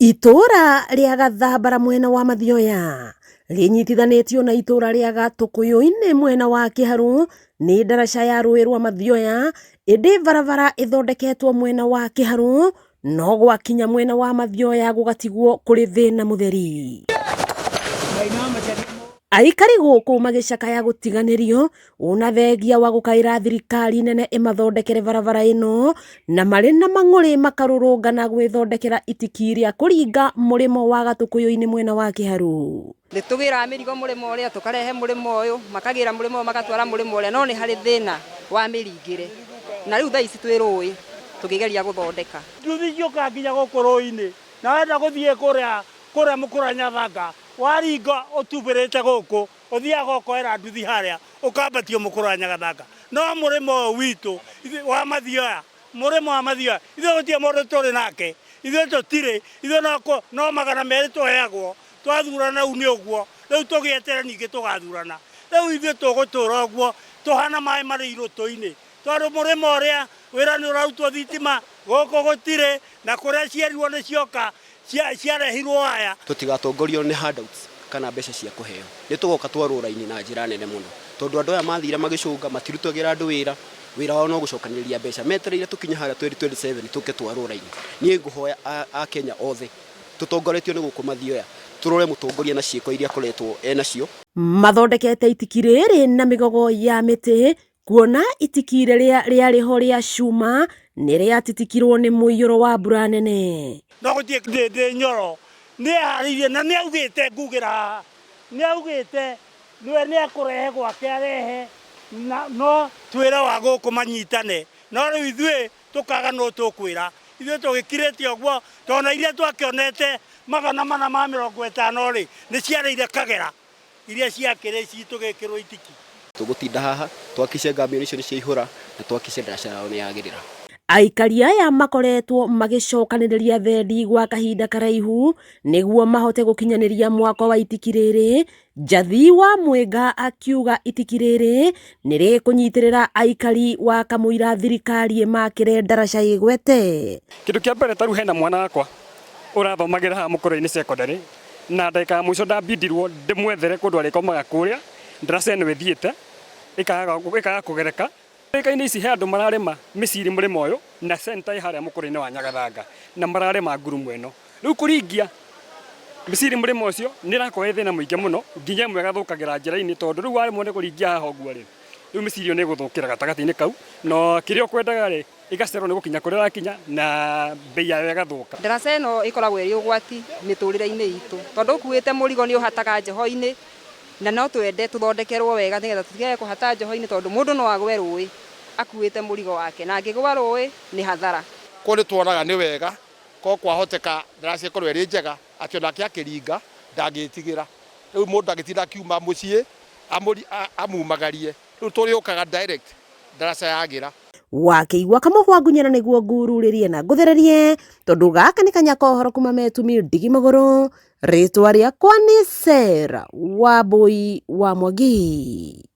Itũũra rĩa Gathambara mwena wa Mathioya rĩnyitithanĩtio na itũũra rĩa Gatũkũyũ-inĩ mwena wa Kĩharũ nĩ ndaraca ya rũĩ rwa Mathioya, ĩndĩ barabara ĩthondeketwo mwena wa Kĩharũ no gwakinya mwena wa Mathioya gũgatigwo kũrĩ thĩna mũtheri. Aikari gũkũ magĩcakaya gũtiganĩrio ona thengia wa gũkaĩra thirikari nene ĩmathondekere barabara ĩno, na marĩ na mang'ũrĩ makarũrũngana gwĩthondekera itiki rĩa kũringa mũrĩmo wa Gatũkũyũ-inĩ mwena wa Kĩharũ. Nĩ tũgĩraga mĩrigo mũrĩmo ũrĩa tũkarehe mũrĩmo ũyũ, makagĩra mũrĩmo ũyũ magatwara mũrĩmo ũrĩa, no nĩ harĩ thĩna wa mĩringĩre. Na rĩu thaa ici twĩ rũĩ tũkĩgeria gũthondeka. Nduthi ciũkaga nginya gũkũ rũĩ-inĩ, na wenda gũthiĩ kũrĩa kũrĩa Mũkũra Nyathanga, waringa ũtubĩrĩte gũkũ, Ũthiaga ũkoera nduthi harĩa ũkambatio mũkũrũ wa Nyagathanga. No mũrĩmo ũyũ witũ wa Mathioya, mũrĩmo wa Mathioya, ithuĩ gũtirĩ mũndũ tũrĩ nake, ithuĩ tũtirĩ, ithuĩ no no 200 tũheagwo, twathurana rĩu nĩ ũguo, rĩu tũgĩeterere ningĩ tũgathurana. Rĩu ithuĩ tũgũtũra ũguo tũhana maĩ marĩ irũtũ-inĩ, tondũ mũrĩmo ũrĩa wĩra nĩ ũrarutwo thitima, gũkũ gũtirĩ, na kũrĩa cierirwo nĩ cioka ciarehirwo aya. Tũtigatongorio nĩ handouts kana mbeca cia kũheo. Nĩ tũgoka twarwo raini na njĩra nene mũno. Tondũ andũ aya mathire magĩcũnga matirutagĩra andũ wĩra, wĩra wao no gũcokanĩrĩria mbeca. Metereire tũkinye harĩa 2027 tũke twarwo raini. Niĩ ngũhoya Akenya othe tũtongoretio nĩ gũkũ Mathioya, tũrore mũtongoria na ciĩko iria akoretwo enacio. Mathondekete itiki rĩrĩ na mĩgogo ya mĩtĩ Kuona itiki rĩrĩa rĩarĩ ho rĩa cuma nĩ rĩatitikirwo nĩ mũiyũro wa mbura nene. No gũtirĩ Ndĩndĩ Nyoro nĩ eharĩirie na nĩ augĩte ngugĩra haha, nĩ augĩte we nĩ ekũrehe gwake arehe na no twĩre wa gũkũ manyitane, no rĩu ithuĩ tũkaga nũ tũkwĩra. Ithuĩ tũgĩkirĩte ũguo tondũ ona iria twakĩonete 450 rĩ, nĩ ciarĩire Kagera. iria ciakĩrĩ citũ gĩkĩrwo itiki. Tũgũtinda haha tũhakice ngamioni icio nĩ ciaihũra na tũhakice ndaraca yao nĩ yagĩrĩra. Aikari aya makoretwo magĩcokanĩrĩria thendi gwa kahinda karaihu nĩguo mahote gũkinyanĩria mwako wa itiki rĩrĩ, Njathi wa Mwĩnga akiuga itiki rĩrĩ nĩ rĩkũnyitĩrĩra aikari wa kamũira thirikari ĩmakĩre ndaraca ĩgwete. Kĩndũ kĩa mbere ta rĩu hena mwana wakwa ũrathomagĩra haha Mũkũrwe-inĩ Secondary na ndagĩka ya mũico ndambindirwo ndĩmwethere kũndũ arĩkomaga kũrĩa ndaraca ĩno ĩthiĩte ĩkaga kũgereka. Ndagĩka-inĩ ici he andũ mararĩma mĩciri mũrĩmo ũyũ na center ĩ harĩa mũkũrwe-inĩ wa Nyagathanga na mararĩma ngurumo ĩno. Rĩu kũringia mĩciri mũrĩmo ũcio nĩ ĩrakorwo ĩ thĩna mũingĩ mũno nginya ĩmwe ĩgathũkagĩra njĩra-inĩ tondũ rĩu waremwo nĩ kũringia haha ũguo rĩ, rĩu mĩciri ĩyo nĩ ĩgũthũkĩra gatagatĩ-inĩ kau na kĩrĩa ũkwendaga rĩ, ĩgacererwo nĩ gũkinya kũrĩa ĩrakinya na mbei yayo ĩgathũka. Ndaraca ĩno ĩkoragwo ĩrĩ ũgwati mĩtũrĩre-inĩ itũ tondũ ũkuĩte mũrigo nĩ ũhataga njoho-inĩ na no twende tũthondekerwo wega nĩgetha tũtigage kũhata njoho-inĩ tondũ mũndũ no agwe rũĩ akuĩte mũrigo wake na angĩgwa rũĩ nĩ hathara. Kwoguo nĩ tuonaga nĩ wega korwo kwahoteka ndaraca ĩkorwo ĩrĩ njega atĩ onake akĩringa ndangĩtigĩra. Rĩu mũndũ ndangĩtinda akiuma mũciĩ amumagarie, rĩu tũrĩũkaga direct ndaraca yagĩra. Wakĩigua kamũhwa ngunyĩra nĩguo ngururĩrie na ngũthererie tondũ gaka nĩ kanya ka ũhoro kuma metumi ndigi magũrũ. Rĩtwa rĩakwa nĩ Sarah Wambui wa Mwangi.